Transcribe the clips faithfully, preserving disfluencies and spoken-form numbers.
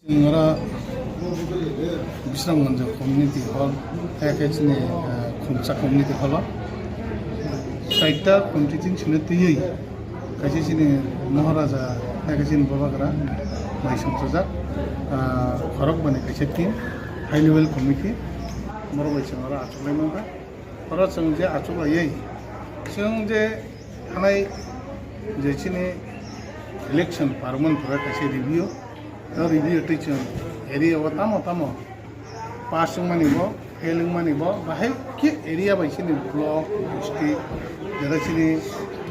Oro Bisramganj community hall, hai khe chini, ah, Khumsa community hall o. Chaita community chini sino twiwi kaisa chini Maharaja, hai khe chini Bobagra, mai songchajak, ah, khorok bani kaisa team, high level committee, borok bai chwng oro achuklai mankha. Oro chwng je achuklaiwi, chwng je thanai je chini election parman pore kaisa review, o review twi chwng area o tamo tamo pass wngmani bo, fail wngmani bo, bahai khe area bai chini block, district, jera chini,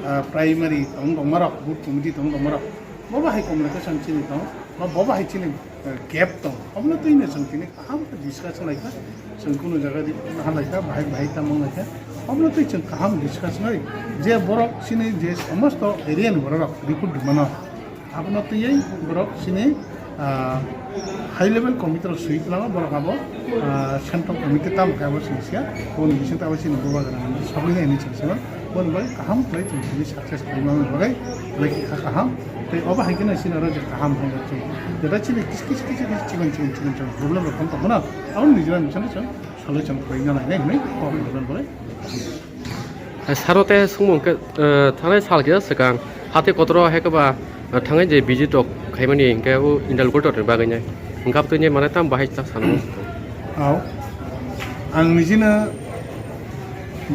ah, primary tong tongmarok, booth committee tong tongmarok, bo bahai communication chini tong, ba bo bahai chini, ah, gap tong, obono twi no chwng chini kaham khe discuss khlaikha, chwng kunu jaga di halaikha, bahai bahai tamo wnglaikha, obono twi chwng kaham discuss khlai, je borok chini je somosto area ni borok report rwmano. Abono twiwi borok chini, ah, high level committee rok swi kwlama borok abo, ah, central committee tamo khe abo sini siya, boni bisingtwi abo chini Bubagra ni sogwi nai hinwi chwng sino, boni bai kaham khlai chwng sini success khlai mani bagwi khlai kha kaham. Tei obo hai kheno chini oro je kaham hai rok chwng jeta chini kis kis kis kis chikon chikon chikon chikon problem rok tong tongmano, abo nijora nijora chwng solution khlai na nai hinwi kok ni bagwi. Saro te sungmung khe, eh, thanai sal kisa swkang hati kotoro hai khe ba, eh, thangai je visit rok khaimani hinkhe o interlocutor ni bagwi nai. Hinkhe abtwi nai mane tam bahai chak sana. Au. Ang nijino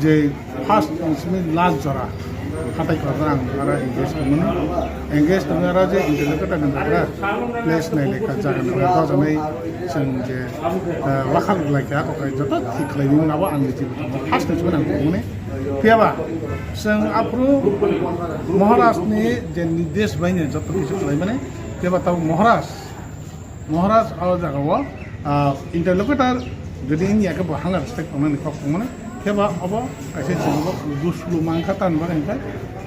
je first simi last jora hatai kotoro ang ara engage tongmani. Engage tongmani ara je interlocutor ni bagra place nai lekha jaga nai dojanai chwng je, eh, wakhal lai kha, okai joto thik khlai ni abo ang niji first ni simi ang tongmani. Phiya ba, chwng aphuru Maharaj ni je nirdesh bai ni joto kichu khlai mani, phiya ba tabuk Maharaj, Maharaj o jaga o, ah, interlocutor, jodi wngya khe bo hanga respect tongnani kok tongmani, phiya ba obo kaisa chwng bo gusulu mankha, tamni bagwi hinkhe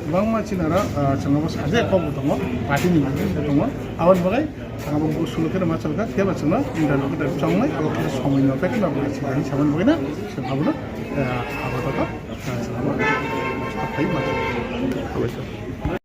kwbangma chini oro, ah, chwng bo saja kok bo tongo, party ni bagwi tongo, aboni bagwi chwng bo gusulu khe ma chalkha, phiya ba chwngno interlocutor chongnai, abo khe somoi no pekhe no bo kaisa bagwi saboni bagwi no chwng abono, ah, apatot, ah, chwng bo, ah, phai ma.